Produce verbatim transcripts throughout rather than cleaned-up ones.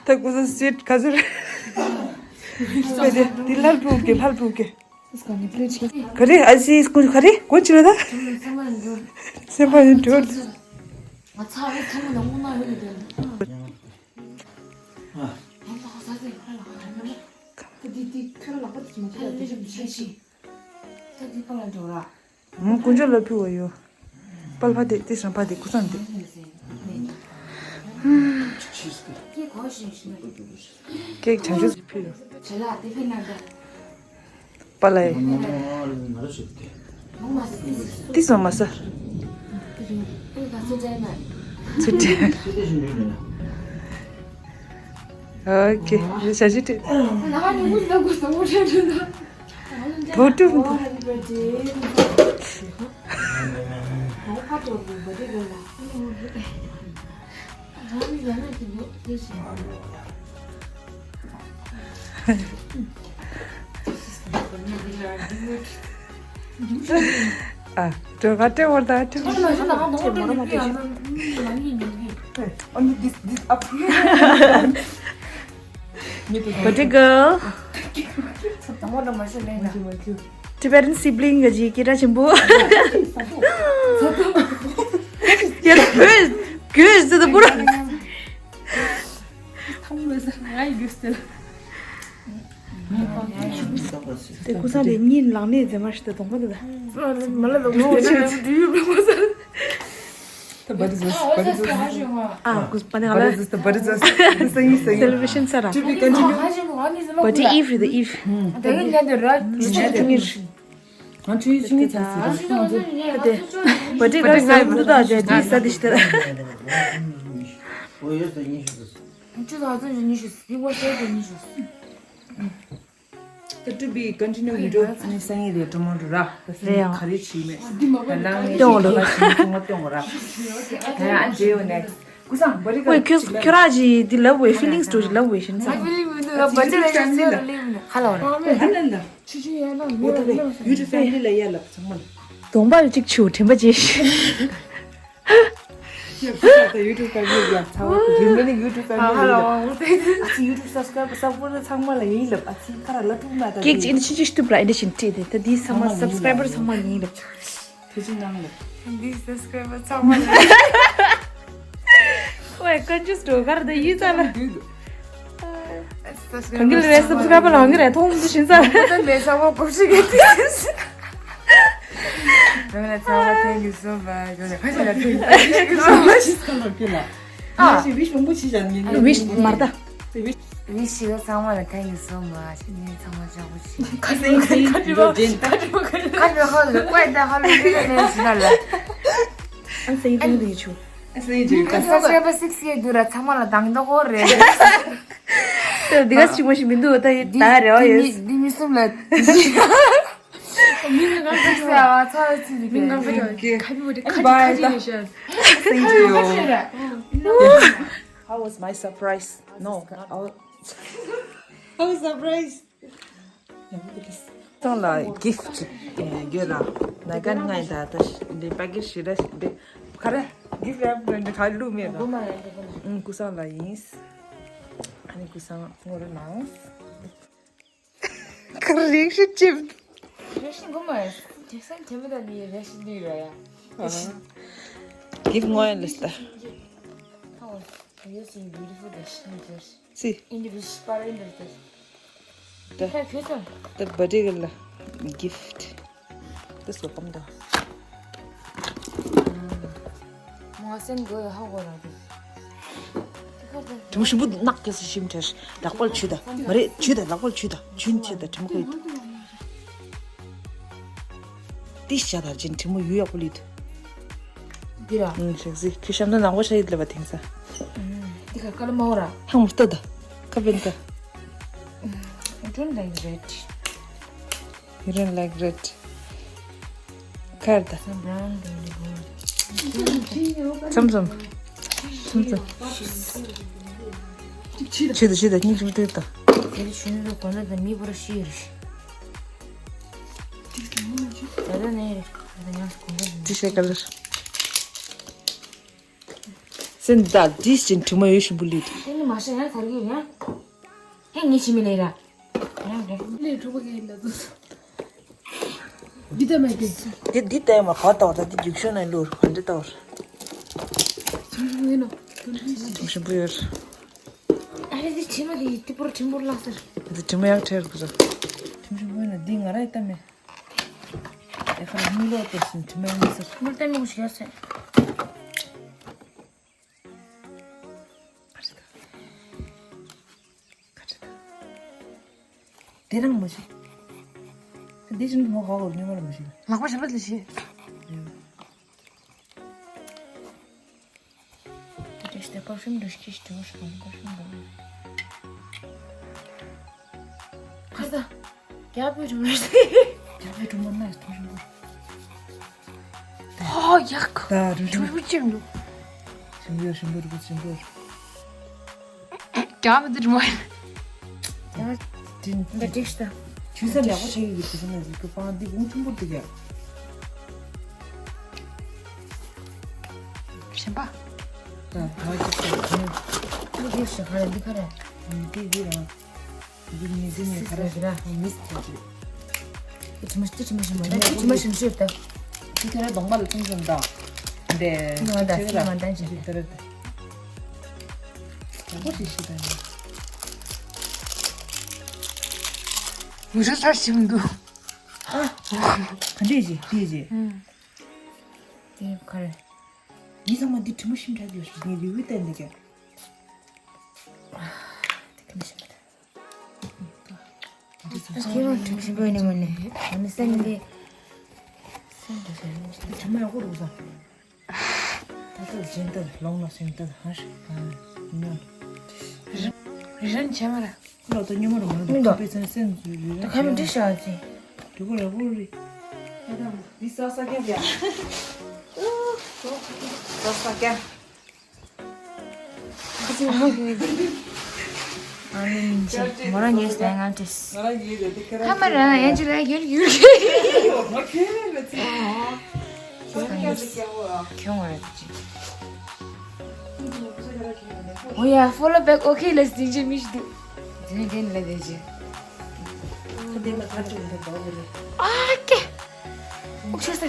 ད་ཀུ་ས་སིད་ག་ཟེར། དེ་ལྷལ་པུ་གེ་ལྷལ་པུ་གེ། ག་རེ་ཨ་ཟི་ཀུ་ག་རེ་ཀུ་ཅི་ལ་ད། སེམས་པ་ཡིན་འགྲོ། ད་འདི་པ་ལ་འགྲོ་ར། ང་དཀོན་མཆོག་ལ་ཕུལ་བ་ཡོད། པལ་ཕ་དེ་དེ་སང་ཕ་དེ་ཀུ་སང་དེ། ཀེག་བྱང་ཆུབ་ཕུལ་ཡོད། པ་ལ་ཡི། དེ་སང་མ་ས། ཚུར་དྲན། ཨོ་ཀེ། བྱ་ཅི་དྲན། ཐོ་ཏུ་ཐོ། ཨ། ཏོ་ག་ཏེ་བར་ད་ཏེ། Only this, this up. Pretty girl. Tibetan sibling ག་ཅིག་སྐད་གྲགས་ཆེན་པོ། ཡ་ད་བོད་བོད་ཟེར་ད་པུ་ར། དེ་ཀུ་སང་དེ་གཉིད་ལངས་ནས་མཛེས་མ་ཞིག་ད་གདོང་པ་དེ་ད། མ་ལ་ལོག་ངོ་ཆེ་ཆེ་དུས་ཡོད་པའི་ངོ་ས། ད་བར་ཛོས་བར་ཛོས། ཨ་ཀུ་པ་ནེ་ག་ལ། བར་ཛོས་ད་བར་ཛོས། སང་ཉིན་སང་ཉིན། Celebrations ས་ར། To be continued. But if the if. ང་ཆུ་ཡི་ཆུ་ངི་ཚ་སི་ར། But if the same to the j d study ཤི་ད། ད་to be continue video ནི་སང་ཉིན་རེད་ཀྲོ་མོ་ར། ད་སང་ཉིན་ག་རེ་བྱེད་མེད། ད་ལང་ནས་ཤི་ཁ་ཤི་ཚོང་མ་སྟོན་གོ་ར། ད་ཡང་ཨ་ཇེ་ཡོ་ནེགསི། ཀུ་སང་བ་རི་ཀ་ཝེ་ཁྱོད་ཁྱོད་ར་ཇི་འདི་ལབ་ཝེ་feelings འགྲོ་ཇི་ལབ་ཝེ་ཤིན་ས། ཁ་ལ་བ་ར། ད་ལ་ད་ཆུ་ཆུ་ཡ་ལ་ཡུ་ཊུབ་ཕེ་མི་ལི་ལ་ཡ་ལབ་ཚང་མ་ལ། གདོང་པ་གཅིག་ཆུ་དྲན་པ་ཇེ་ཤི། ཡ་ཀུ་སང་ད་ཡུ་ཊུབ་ཕེ་མི་ལི་ཡ་ཚང་མ་རི་མེ་ནིང་ཡུ་ཊུབ་ཕེ་མི་ལི་ལབ། ཨ་ཚི་ཡུ་ཊུབ་སབ་སི་ཀ་རའེ་བར་སབ་པོར་ཊར་ཚང་མ་ལ་ཡིན་ལབ། ཨ་ཚི་ཁ་ར་ལ་ཐུག་མ་ད་ཀེག་ཅིག་ཨིན་ཆི་ཆི་ཤི་ཏུ་པྲ་ཨིན་ཆི་ཏི་དེ་ད་དི་ཚང་མ་སབ་སི་ཀ་རའེ་བར་ཚང་མ་ཡིན་ལབ། ཐུགས་རྗེ་གནང་ལ། འདི་སབ་སི་ཀ་རའེ་བར་ཚང་མ་ལ། ཝེ་ཀོན་ཇུས་འགྲོ་གར་ད་ཡིད་ཚ་ལ། གང་གི་ལ་རེ་སབ་སི་ཀ་རའེ་བར་ལ་གང་གི་རེ་མཐོང་མི་ཤིན་ས། ད་མེད་ས་བ་གོ་ཤི་གི་ཏི། ང་ལ་ཚང་མ་thank you so much། ང་ལ་ཁ་ཤས་ལ་thank you so much། ཨ་ཤི་ཝིཤ་མང་པོ་ཆི་བྱ་ངེས་ངེས། ཝིཤ་མར་ད། ཝིཤ་ཞིག་ཚང་མ་ལ་thank you so much། ངས་ཚང་མ་ཅག་པོ་ཆི། ཁ་སེང་སེང་འགྲོ་དྲན། ཁ་ཁ་ཁ་ཁ་ཁ་ཁ་ཁ་ཁ་ལ་ཀོའི་ད་ཧ་ལུ་ཏི་ལ་ནས་ཞི་ན་ལ། ཨ་སེང་སེང་དེ་ཆུ། ཨ་སེང་སེང་ཁ་ཁ་ཁ་ཁ་སེ་བ་སིག་སི་ཡེ་དུ་ར་ཚང་མ་ལ་དང་དོ་ཧོ་རེད། དེ་ག་ཞིག་མ་ཞིག་མི་འདུག་ད་ཡི་ད་རེ་བ་ཡོད། འདི་མི་གསུམ་ལ། མི་ང་ག་ཚ་ཚ་ཚ་ཚ་ཚ་མི་ང་ག་ཚ་ཁ་བི་བ་དེ་ཁ་ཅི་ཁ་ཅི་ཡེ་ཤ། Thank you. How was my surprise? No, not all. How was surprise? ཚང་ལ་gift་ཡོད་ལ། ན་གན་ང་ཡི་ད་ད་འདི་པ་ཀེ་ཞི་ར་འདི་ག་རེ་gift wrap་འདི་ག་ལུ་མེད་ལ། ཨུང་ཀུ་སང་ལ་ཡིན། ཨ་ནི་ཀུ་སང་ངོ་རེ་ནང་། ག་རེ་རིགས་ཤིག་ཅིབ། རེ་ཤིག་གོ་མ་རེ་ཤིག་དེ་སང་དེ་མི་ད་ནི་རེ་ཤིག་འདི་ར་ཡ། gift་ངོ་ཡ་ལི་སྟ། Yes, beautiful dish. See. In the dish, para in the dish. ད་ད་བར་ཌེ་གི་ལ་gift་ད་སོ་ཀམ་ད། མོ་སེན་གོ་ཧ་གོ་ར་དེ། དྲིམ་ཞིམ་པོ་ནག་གི་སི་ཞིམ་ཁྲེར་ལག་པར་ཆུ་ད་མ་རེད་ཆུ་ད་ལག་པར་ཆུ་ད་ཆུན་ཆེ་ད་དྲིམ་གོ་ཡོད། ཏི་ཤ་དར་ཅན་དྲིམ་མོ་ཡུ་ཡག་པོ་ལི་ད། འདི་ར། ཨུང་ཤག་སི་ཁྱི་ཤམ་ད་ནག་པོ་ཤ་ཡིད་ལ་བ་ཐེང་ས། འདི་ག་ཀ་ལ་མ་འོ་ར། ཧང་མུ་སྟ་ད། ཀ་བེན་ད། I don't like red. You don't like red. ཁར་ད། Some brown don't go. ཙམ་ཙམ། ཙམ་ཙམ། ཆི་ད་ཆི་ད་སྙིང་རྗེ་མོ་སྟེར་ད། དེ་ནི་ཆུ་ནི་གོ་ན་ད་མི་བོར་ཤི་རེད། ད་ད་ནི་ད་ཡང་གོ་ན་ད། ཏི་ཤ་ཀ་ལར། འདི་དག་འདི་ཅིན་དྲི་མ་ཡོད་བཞིན་པོ་ལི། དེ་ནི་མ་ཤེས་ཡང་ཚར་གི་ཡང་། ཧེ་ངས་ཕྱི་མི་ལས་ར། ཡང་རེད། ལས་གྲུབ་པ་གས་ཡིན་ད་དུ། འདི་ལྟ་མེད་དེ། འདི་འདི་ལྟ་མ་ག་ལྟ་བར་ད་འདི་རྒྱུག་ཤོར་ནས་ལོར་ག་འདྲ་ལྟ་བར། ཚོང་ཞིག་ཡིན་ནོ། ཚོང་ཞིག་པོ་ཡོད། ཨ་རེ་འདི་དྲི་མ་དེ་ཡིན་དེ་པོར་དྲིན་པོར་བརླག་ཟེར། འདི་དྲི་མ་ཡག་ཁྲེལ་དགོས་ས། ཚོང་ཞིག་པོ་ཡིན་ན་འདི་ང་ར་ཡི་ལྟ་མེད། ཨེ་ཁ་ལ་མི་ལོག་ཏོ་སིན་དྲི་མ་ཡིན་ཟེར། མོར་ལྟ་མི་གུ་ཞིག་ཡོད་ཟེར། ཁ་ཁ་ཁ་ཁ། དེ་རང་མ་ཤི། དེ་བཞིན་དུ་མོ་ག་བོར་ཉོ་མ་ལ་མ་ཤི། ལག་པ་ཞབས་ལ་ཤི། དེ་དེ་སྟེ་པར་ཕིའུམ་འདྲ་ཤི་ཤི་དྲི་མ་ཤི་གང་པར་ཕིའུམ་འདྲ། ཁ་ས། རྒྱ་བོད་གྲུ་མོ་རེད། རྒྱ་བོད་གྲུ་མོ་ན་ཐོང་ཞིམ་པོ། ཨོ་ཡག་ད་རུ་ཞིམ་གྲུ་མོ་ཅིག་འདུག་ཞིམ་པོ་ཞིམ་པོ་རུ་ཞིམ་པོ། རྒྱ་བོད་གྲུ་མོ། ཡང་དྲིན་འདི་འགྲིག་ཤི་ད། ཆུ་ས་ལེགས་པོ་ཆེ་ཡོད་ཀྱི་ཟེར་ན་ཟིག་གི་པང་འདི་གུང་ཆུང་པོ་འདུག་ཡ། ཞིམ་པ། ད་ད་ཅིག་ད་ད། འདི་འགྲིག་ཤི་ག་རེ་འདི་ག་རེ། འདི་འདི་རང་། འདི་ནི་འདི་ནི་ག་རེ་རེད་ན་མིས་ཐོག་ཅིག་དྲི་མ་དྲི་མ་ཞིམ་ཤོས་དང་། ཅི་ཐེ་རེ་གདོང་པ་ལ་ཐུང་ཐུང་དང་། འདི་ང་དང་ཅི་ང་དང་ཅི་ཐེ་རེ་དང་། གོ་ཞིག་ཞིག་དང་། མུ་ཤ་ཚར་ཞིམ་འདུག་ཨ། ག་འདྲས་ཞིག་འདྲས་ཞིག་དེ་ག་རེ། ཡིན་ཚང་མ་འདི་དྲི་མ་ཞིམ་དྲགས་ཡོད་ཞིག་ངས་རི་བོའི་བསྟན་འདི་ག་དྲི་མ་ཞིམ་པ་དང་། ཁྱེད་རང་དྲིན་ཆེན་པོ་ཡིན་ནི་མ་ནི། ང་ནི་སེམས་འདི། སེམས་འདི་ཟེར་ནི་དྲི་མ་ཡག་པོ་འདུག་ས། ད་ལྟ་སྦྱིན་བདག་ལོང་ལ་སྦྱིན་བདག་ཧ་ཤི་གང་ཉོ། རི་རན་ཆེ་མ་ར། ཁོ་ལ་ད་ཉོ་མ་ར་མ་ར་མི་འདུག་དཔེ་ཚན་སེམས་ཟུ་རི་རན་ད་ཁ་མི་འདྲི་ཤ་ཅི། དུ་གོ་ཡག་པོ་རི། འདི་ས་ས་ཀྱང་རེད། ས་ས་ཀྱང་། ཨ་ནི་མོ་རང་ངས་ཟ་ང་ཏིས། ཁ་མ་རང་ཡན་ཅི་ར་ཡོད་ཡོད། ཁྱོད་ང་ར་ཅི། འོ་ཡ་follow back okay ལ་ཟིན་ཅི་མི་ཤི་དུ། ཟིན་ཅི་ལ་ཟིན་ཅི། ཨ་ཀེ། ཨུག་ཤ་ས།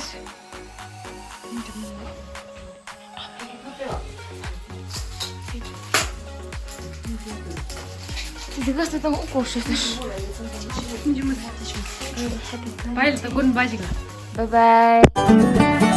འདི་ག་ས་དང་ཨུ་ཀོ་ཤ་ས། བའི་ལ་ད་གོན་བ་ཞིག་ལ། Bye bye.